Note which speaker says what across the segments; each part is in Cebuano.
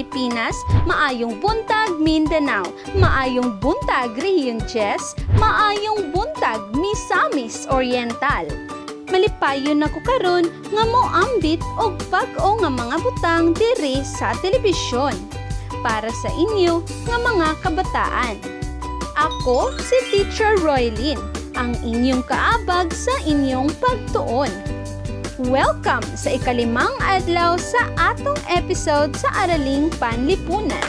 Speaker 1: Pilipinas, maayong buntag Mindanao, maayong buntag Rehiyon Diez, maayong buntag Misamis Oriental. Malipayon ako karon nga moambit og bag-o nga mga butang diri sa telebisyon para sa inyo nga mga kabataan. Ako si Teacher Roylin, ang inyong kaabag sa inyong pagtuon. Welcome sa ikalimang adlaw sa atong episode sa Araling Panlipunan.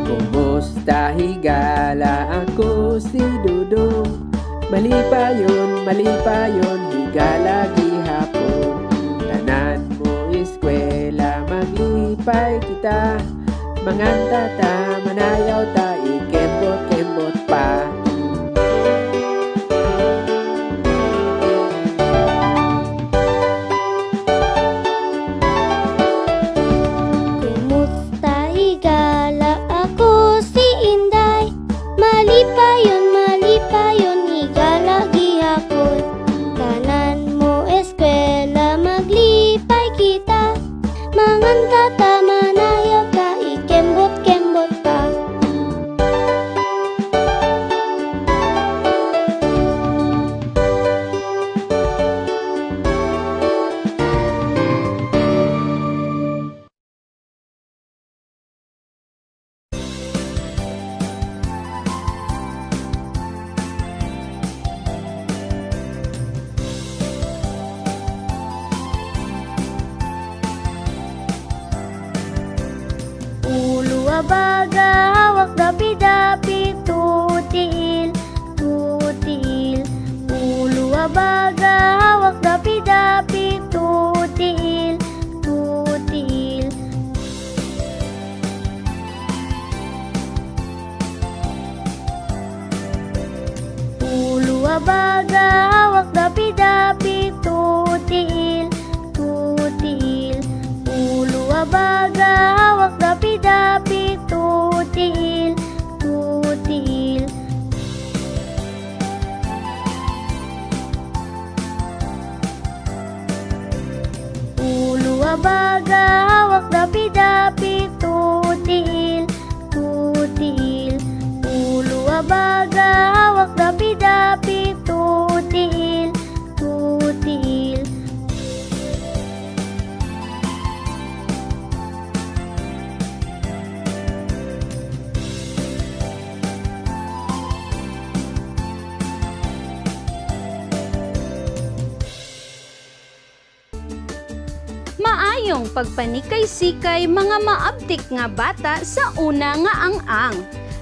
Speaker 2: Kumusta, higala? Ako si Dudong. Malipayon, malipayon, higala gihapon. Tanan mo eskwela, maglipay kita. Manganta ta, manayaw ta, ikembot-kembot pa.
Speaker 3: Kumusta, higala? Ako si Inday. Malipayon, malipayon, higala gihapon. Tanan mo eskwela, maglipay kita. Manganta ta, manayaw ta, ikembot-kembot pa. Ulo abaga, hawak dapi-dapi, tutiil, tutiil. Ulo abaga, hawak dapi-dapi, tutiil, tutiil. Ulo abaga, hawak dapi-dapi, tutiil, tutiil. Ulo abaga, hawak dapi-dapi, tutiil, tutiil. Ulo abaga, hawak dapi-dapi, tutiil, tutiil. Ulo abaga, hawak dapi-dapi, tutiil, tutiil.
Speaker 1: Maayong pagpanikay-sikay, mga maabtik nga bata sa una nga ang-ang.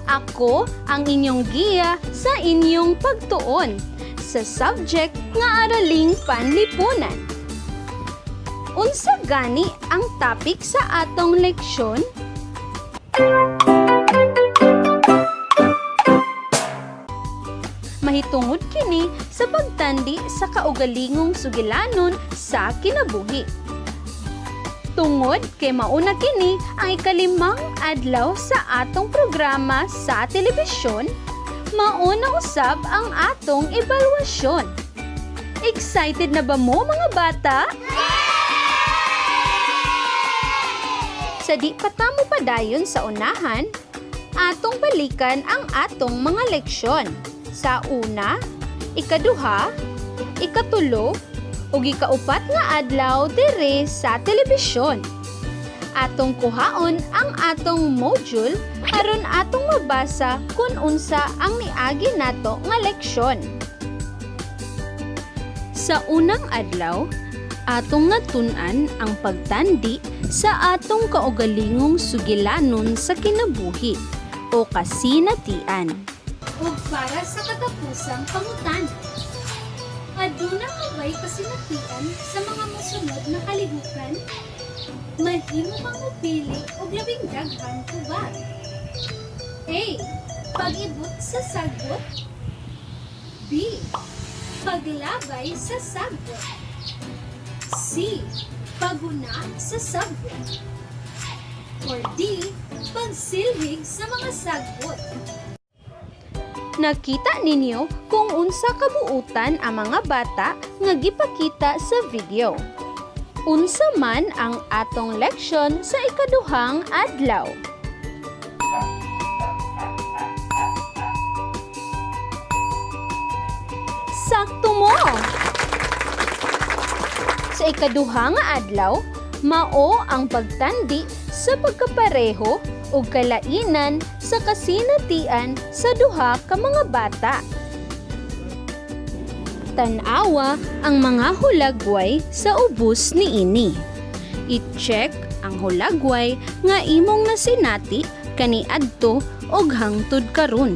Speaker 1: Ako ang inyong giya sa inyong pagtuon sa subject nga Araling Panlipunan. Unsa gani ang topic sa atong leksyon? Mahitungod kini sa pagtandi sa kaugalingong sugilanon sa kinabuhi. Tungod kay mauna kini ang ikalimang adlaw sa atong programa sa telebisyon, mauna usab ang atong ebalwasyon. Excited na ba mo, mga bata? Sa di pa ta mo padayon sa unahan, atong balikan ang atong mga leksyon. Sa una, ikaduha, ikatulo, ug ikaupat nga adlaw dire sa telebisyon. Atong kuhaon ang atong module aron atong mabasa kung unsa ang niagi nato nga leksyon. Sa unang adlaw, atong natun-an ang pagtandi sa atong kaugalingong sugilanon sa kinabuhi o kasinatian. Ug para sa katapusang pangutana, aduna ka ba'y kasinatian sa mga mosunod na kalihukan? Mahimo kang mopili og labing daghang tubag. A. Pag-ibot sa sagbot. B. Paglabay sa sagbot. C. Paguna sa sagbot. Or D. Pagsilhig sa mga sagbot. Nakita ninyo kung unsa kabuutan ang mga bata nga gipakita sa video. Unsa man ang atong leksyon sa ikaduhang adlaw? Sakto mo! Sa ikaduha nga adlaw, mao ang pagtandi sa pagkapareho ug kalainan sa kasinatian sa duha ka mga bata. Tan-awa ang mga hulagway sa ubos niini. I-check ang hulagway nga imong nasinati kaniadto og hangtod karon.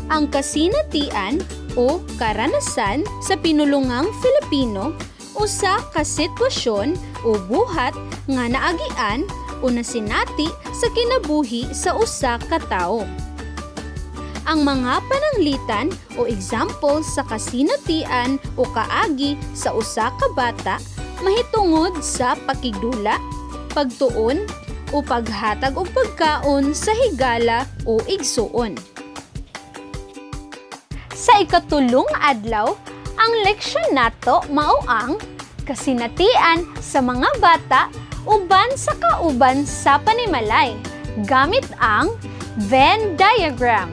Speaker 1: Ang kasinatian o karanasan sa pinulungang Filipino usa ka sitwasyon o buhat nga naagian o nasinati sa kinabuhi sa usa ka tawo. Ang mga pananglitan o example sa kasinatian o kaagi sa usa ka bata mahitungod sa pakigdula, pagtuon o paghatag og pagkaon sa higala o igsuon. Sa ikatulong adlaw, ang leksyon nato mao ang kasinatian sa mga bata uban sa kauban sa panimalay gamit ang Venn diagram.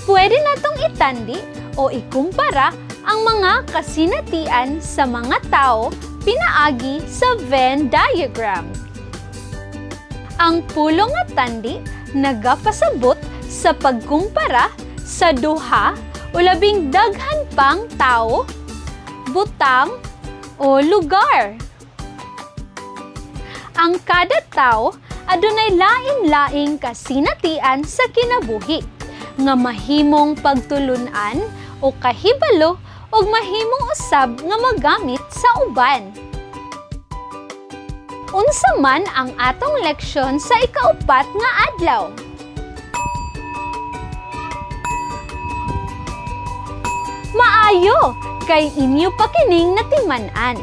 Speaker 1: Pwede natong itandi o ikumpara ang mga kasinatian sa mga tao pinaagi sa Venn diagram. Ang pulo nga tandi nagapasabot sa pagkumpara sa duha o labing daghan pang tao, butang o lugar. Ang kada tao adunay lain-laing kasinatian sa kinabuhi nga mahimong pagtulun-an o kahibalo ug mahimong usab nga magamit sa uban. Unsa man ang atong leksyon sa ikaupat nga adlaw? Maayo kay inyo pa kining natiman-an.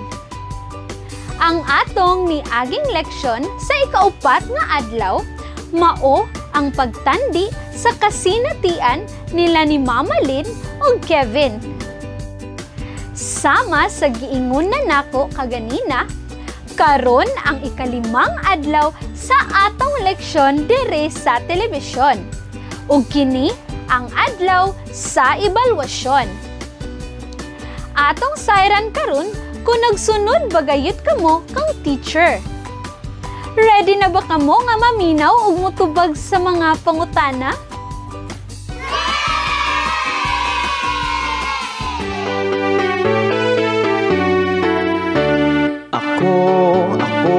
Speaker 1: Ang atong niaging leksyon sa ikaupat nga adlaw mao ang pagtandi sa kasinatian nila ni Mama Lynn ug Kevin. Sama sa giingon na nako kaganina, karon ang ikalimang adlaw sa atong leksyon diri sa telebisyon. Ug kini ang adlaw sa ebalwasyon. Atong sayran karon kung nagsunod ba gayud kamo kang teacher. Ready na ba kamo nga maminaw ug motubag sa mga pangutana?
Speaker 4: Ako, ako,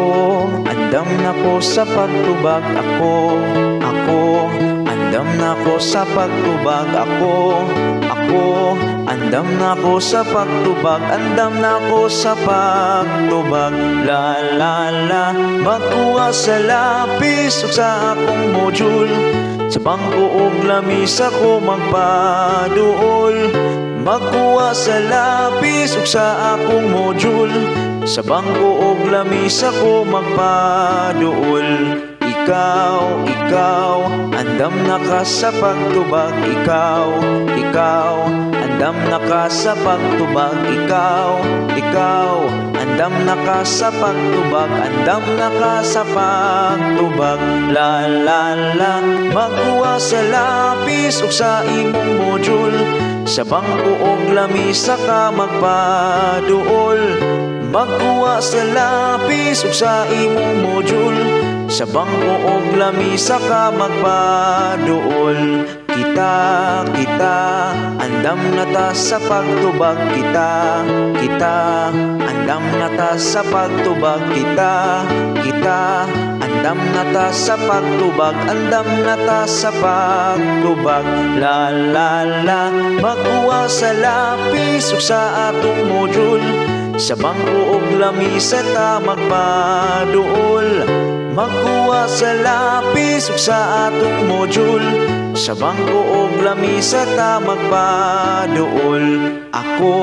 Speaker 4: andam na ko sa pagtubag. Ako, ako, andam na ko sa pagtubag. Ako, ako, andam na ko sa pagtubag. Andam na ko sa pagtubag. La la la, magkuha sa lapis ug sa akong module. Sa bangko ug lamisa ko magpaduol. Magkuha sa lapis ug sa akong module. Sa bangko ug lamisa ko magpaduol. Ikaw, ikaw, andam na ka sa pagtubag. Ikaw, ikaw, andam na ka sa pagtubag. Ikaw, ikaw, andam na ka sa pagtubag. Andam na ka sa pagtubag. La la la, magkuha sa lapis ug sa imong module. Sa bangko ug lamisa ka magpaduol. Magkuha sa lapis ug sa imong module. Sa bangko ug lamisa ka magpaduol. Kita, kita, andam na ta sa pagtubag. Kita, kita, andam na ta sa pagtubag. Kita, kita, andam na ta sa pagtubag. Andam na ta sa pagtubag. La la la, magkuha sa lapis ug sa atong module. Sa bangko ug lamisa ta magpaduol. Magkuha sa lapis ug sa atong module. Sa bangko og lamisa ta magpaduol. Ako,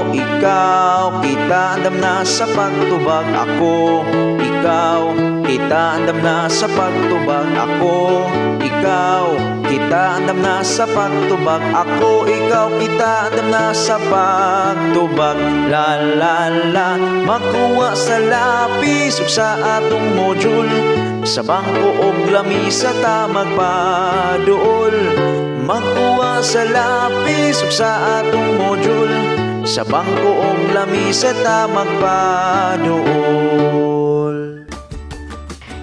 Speaker 4: ikaw, kita andam na sa pagtubag. Ako, ikaw, kita andam na sa pagtubag. Ako, ikaw, kita andam na sa pagtubag. Ako, ikaw, kita andam na sa pagtubag. La la la, makuha sa lapis ug sa atong module. Sa bangko og lamisa ta magpaduol. Magkuha sa lapis ug sa atong module. Sa bangko og lamisa ta magpaduol.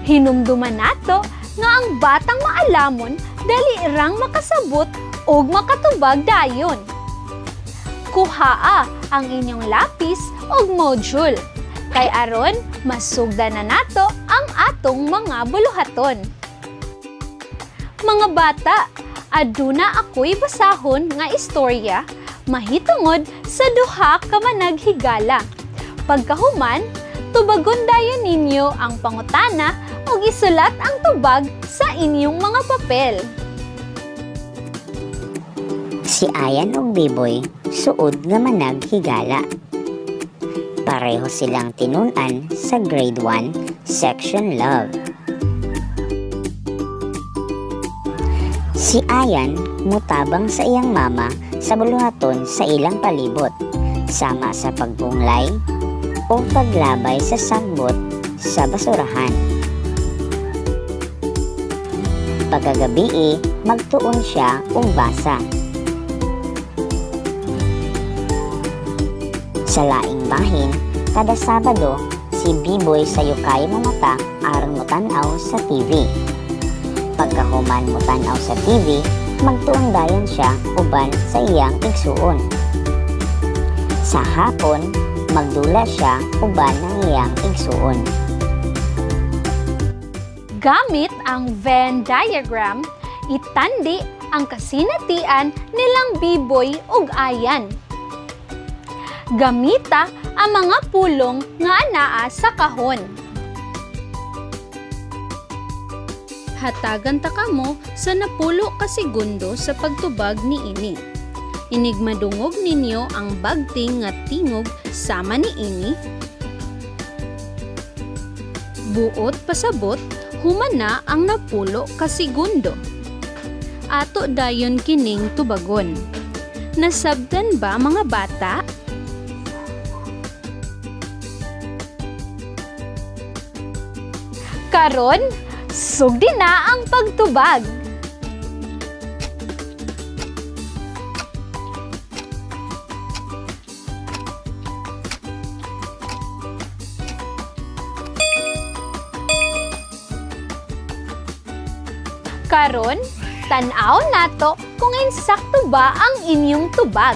Speaker 1: Hinumduman nato nga ang batang maalamon dali rang makasabot ug makatubag dayon. Kuhaa ang inyong lapis ug module kay aron masugdan na nato ang atong mga buluhaton. Mga bata, aduna ako'y basahon nga istorya mahitungod sa duha ka managhigala. Pagkahuman, tubagon dayon ninyo ang pangutana ug isulat ang tubag sa inyong mga papel.
Speaker 5: Si Ayan ug Biboy suod nga manag higala. Pareho silang tinun-an sa Grade 1, Section Love. Si Ayan mutabang sa iyang mama sa buluhaton sa ilang palibot, sama sa pagbunglay o paglabay sa sagbot sa basurahan. Pagkagabii, magtuon siya og basa. Sa laing bahin, kada Sabado, si Biboy sa yukay mamata aron motan-aw sa TV. Pagkahuman motan-aw sa TV, magtuon dayon siya uban sa iyang igsuon. Sa hapon, magdula siya uban ang iyang igsuon.
Speaker 1: Gamit ang Venn diagram, itandi ang kasinatian nilang Biboy ug Ayan. Gamita ang mga pulong nga anaa sa kahon. Hatagan ta kamo sa napulo ka segundo sa pagtubag niini. Inig madungog ninyo ang bagting nga tingog sama niini. Buot pasabot, human na ang napulo ka segundo. Ato dayon kining tubagon. Nasabtan ba, mga bata? Karon, sugdi na ang pagtubag. Karon, tan-aw nato kung insakto ba ang inyong tubag.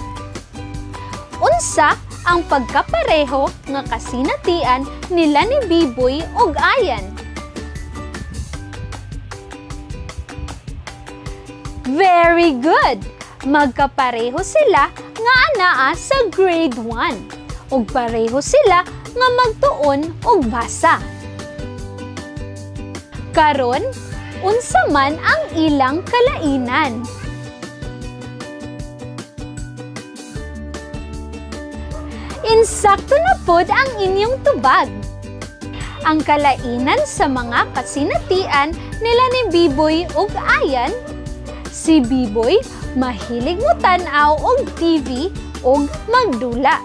Speaker 1: Unsa ang pagkapareho nga kasinatian nila ni Biboy ug Ayan? Very good! Magkapareho sila nga anaa sa Grade 1 ug pareho sila nga magtuon og basa. Karon, unsa man ang ilang kalainan? Insakto na pod ang inyong tubag. Ang kalainan sa mga kasinatian nila ni Biboy ug Ayan, si Biboy mahilig mo tan-aw og TV ug magdula.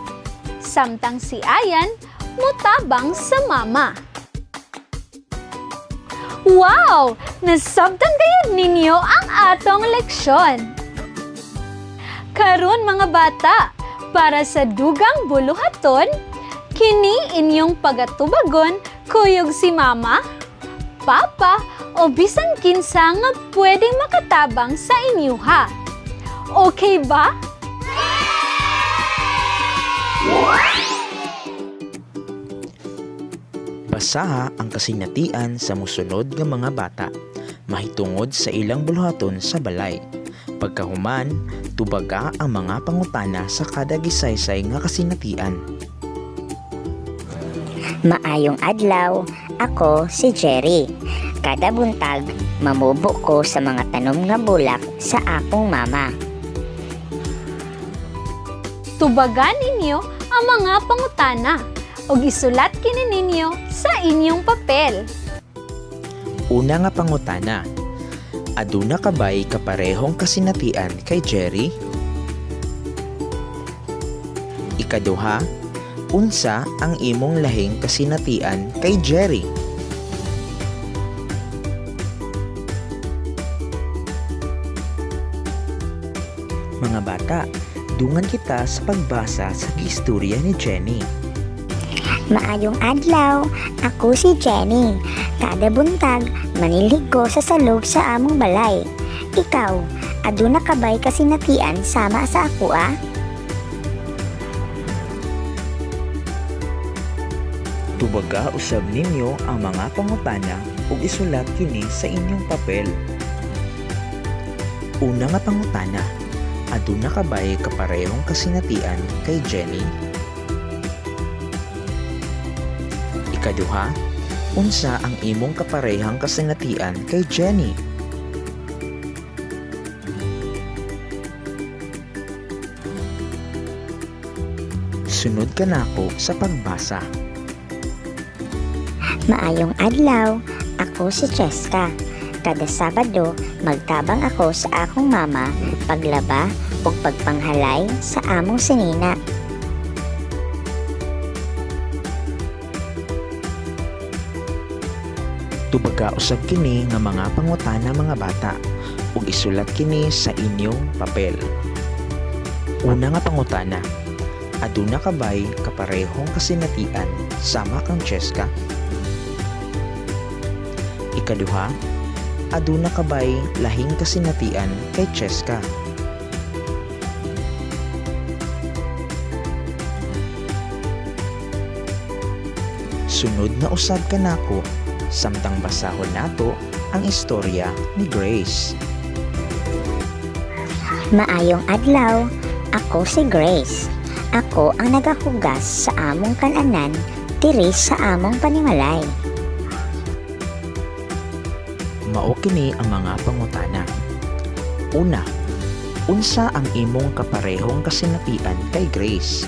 Speaker 1: Samtang si Ayan mutabang sa mama. Wow! Nasabtan gayud ninyo ang atong leksyon. Karon, mga bata, para sa dugang buluhaton, kini inyong pagatubagon kuyog si mama, papa o bisan kinsa nga pwedeng makatabang sa inyuha. Okay ba?
Speaker 4: Basaha ang kasinatian sa musunod nga mga bata mahitungod sa ilang buluhaton sa balay. Pagkahuman, tubaga ang mga pangutana sa kada gisaysay nga kasinatian.
Speaker 5: Maayong adlaw, ako si Jerry. Kada buntag, mamubo ko sa mga tanom nga bulak sa akong mama.
Speaker 1: Tubagan ninyo ang mga pangutana ug isulat kini ninyo sa inyong papel.
Speaker 4: Una nga pangutana. Aduna ka bay kaparehong kasinatian kay Jerry? Ikaduha, unsa ang imong lahing kasinatian kay Jerry? Mga bata, dungan kita sa pagbasa sa istorya ni Jenny.
Speaker 5: Maayong adlaw, ako si Jenny. Kada buntag, manilhig ko sa salog sa among balay. Ikaw, aduna ka ba'y kasinatian sama sa ako ah?
Speaker 4: Tubaga usab ninyo ang mga pangutana ug isulat kini sa inyong papel. Una nga pangutana, aduna ka bay kaparehong kasinatian kay Jenny? Ikaduha, unsa ang imong kaparehang kasinatian kay Jenny? Sunod ka nako sa pagbasa.
Speaker 5: Maayong adlaw, ako si Cheska. Kada Sabado, magtabang ako sa akong mama paglaba ug pagpanghalay sa among sinina.
Speaker 4: Tubaga usab kini nga mga pangutana, mga bata, ug isulat kini sa inyong papel. Una nga pangutana, aduna ka bay kaparehong kasinatian sama kang Cheska? Ikaduha, aduna ka bay lahing kasinatian kay Cheska? Sunod na usab kanako samtang basahon nato ang istorya ni Grace.
Speaker 5: Maayong adlaw, ako si Grace. Ako ang nagahugas sa among kananan diri sa among panimalay.
Speaker 4: Mao kini ang mga pangutana. Una, unsa ang imong kaparehong kasinatian kay Grace?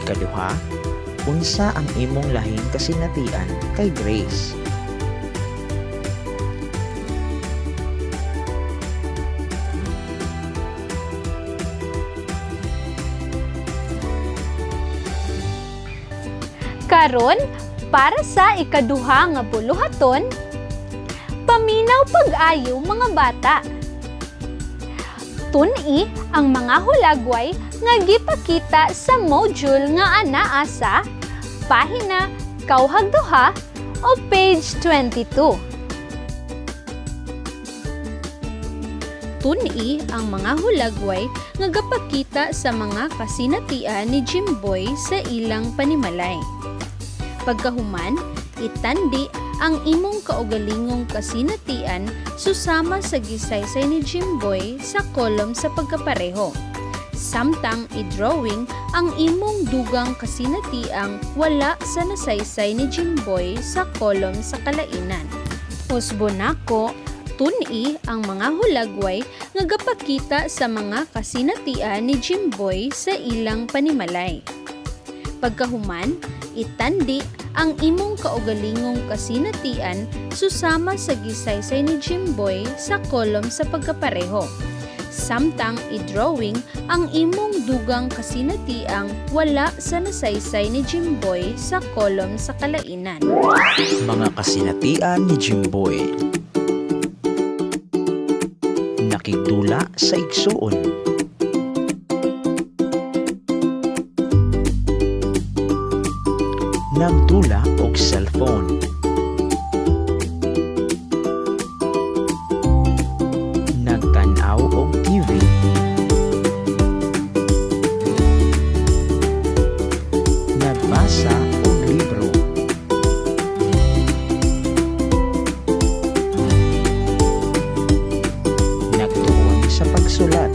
Speaker 4: Ikaduha, unsa ang imong lahing kasinatian kay Grace?
Speaker 1: Karon, para sa ikaduha nga buluhaton, paminaw pag-ayo, mga bata. Tun-i ang mga hulagway nga gipakita sa module nga anaa sa pahina 92 o page 22. Tun-i ang mga hulagway nga gapakita sa mga kasinatian ni Jimboy sa ilang panimalay. Pagkahuman, itandi ang imong kaugalingong kasinatian susama sa gisaysay ni Jimboy sa kolom sa pagkapareho. Samtang i-drawing ang imong dugang kasinatiang wala sa nasaysay ni Jimboy sa kolom sa kalainan. Usbo nako, tun-i ang mga hulagway nga gapakita sa mga kasinatian ni Jimboy sa ilang panimalay. Pagkahuman, itandi ang imong kaugalingong kasinatian susama sa gisaysay ni Jimboy sa kolom sa pagkapareho. Samtang i-drawing ang imong dugang kasinatiang wala sa nasaysay ni Jimboy sa kolom sa kalainan.
Speaker 4: Mga kasinatian ni Jimboy. Nakigdula sa igsuon. Nagdula og cellphone. Nagtan-aw og TV. Nagbasa og libro. Nagtuon sa pagsulat.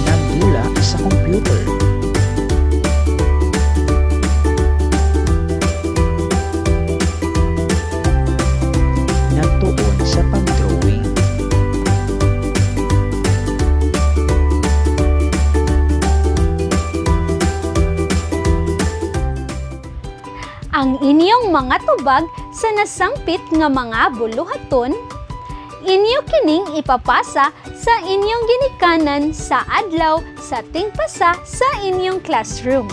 Speaker 4: Nagdula sa
Speaker 1: mga tubag sa nasangpit nga mga buluhaton? Inyo kining ipapasa sa inyong ginikanan sa adlaw sa tingpasa sa inyong classroom.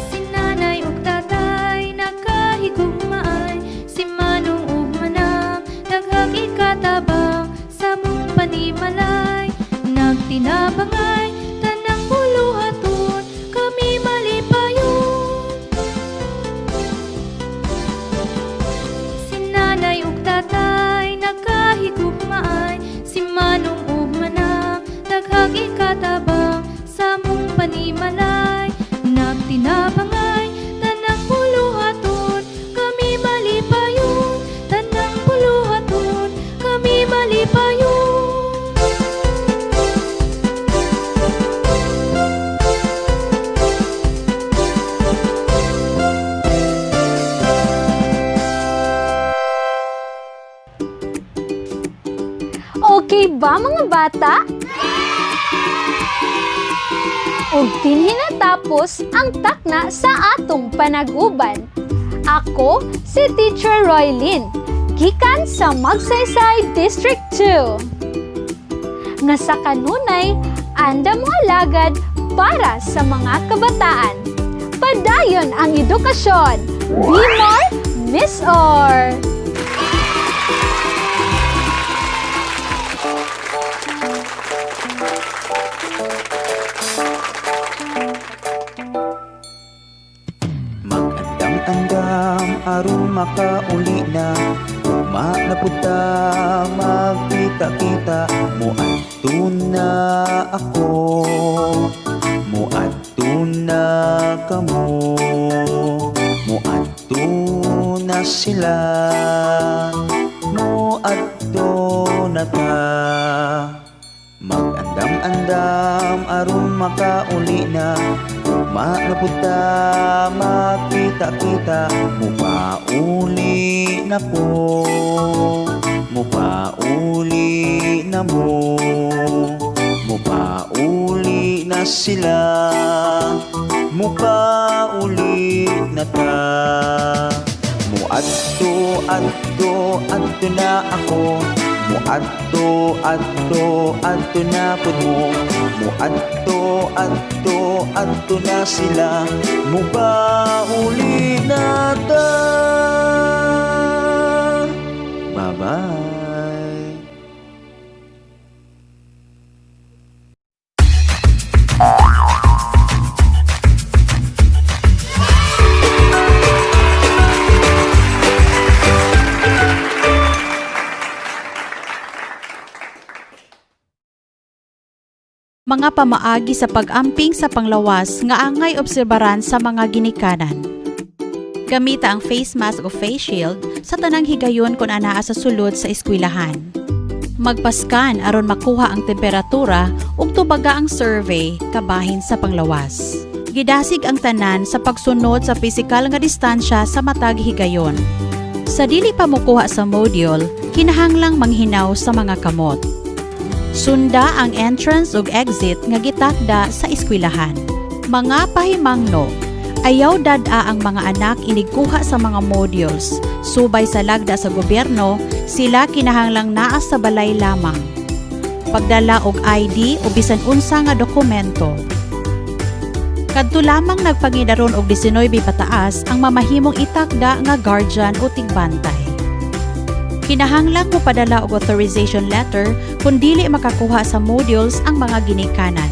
Speaker 6: Si nanay ug tatay nagkahigugmaay, si manong ug manang daghang ikatabang sa mong panimalay. Nagtinabangay tanang buluhaton, kami malipayon. Si nanay ug tatay nagkahigugmaay, si manong ug manang daghang ikatabang sa mong panimalay. Nagtinabangay tanang buluhaton, kami malipayon. Tanang buluhaton, kami malipayon.
Speaker 1: Okay ba, mga bata? Ug dinhi natapos ang takna sa atong panag-uban. Ako si Teacher Roylin, gikan sa Magsaysay District 2. Nga sa kanunay, anda mo alagad para sa mga kabataan. Padayon ang edukasyon. Be more, Miss Or!
Speaker 4: Mag-andam-andam aron makauli na. Ugma na pud ta magkita-kita. Moadto na ako, moadto na kamo, moadto na sila, moadto na ta. Mag-andam-andam aron makauli na. Ugma na pud ta magkita-kita. Mupauli na ko, mupauli na mo, mupauli na sila, mupauli na ta. Muadto, adto, adto na ako. Muadto, adto, adto na pud mo. Muadto, adto, adto na sila. Mupauli na ta. Bye-bye.
Speaker 7: Mga pamaagi sa pag-amping sa panglawas nga angay obserbaran sa mga ginikanan. Gamita ang face mask o face shield sa tanang higayon kon anaa sa sulod sa eskwelahan. Magpaskan aron makuha ang temperatura ug tubaga ang survey kabahin sa panglawas. Gidasig ang tanan sa pagsunod sa pisikal nga distansya sa matag higayon. Sa dili pa mokuha sa module, kinahanglang manghinaw sa mga kamot. Sunda ang entrance ug exit nga gitakda sa eskwelahan. Mga pahimangno, ayaw dad-a ang mga anak inigkuha sa mga modules. Subay sa lagda sa gobyerno, sila kinahanglang naa sa balay lamang. Pagdala og ID o bisan unsa nga dokumento. Kadto lamang nagpangidaron og 19 pataas ang mamahimong itakda nga guardian o tigbantay. Kinahanglang mopadala og authorization letter kung dili makakuha sa modules ang mga ginikanan.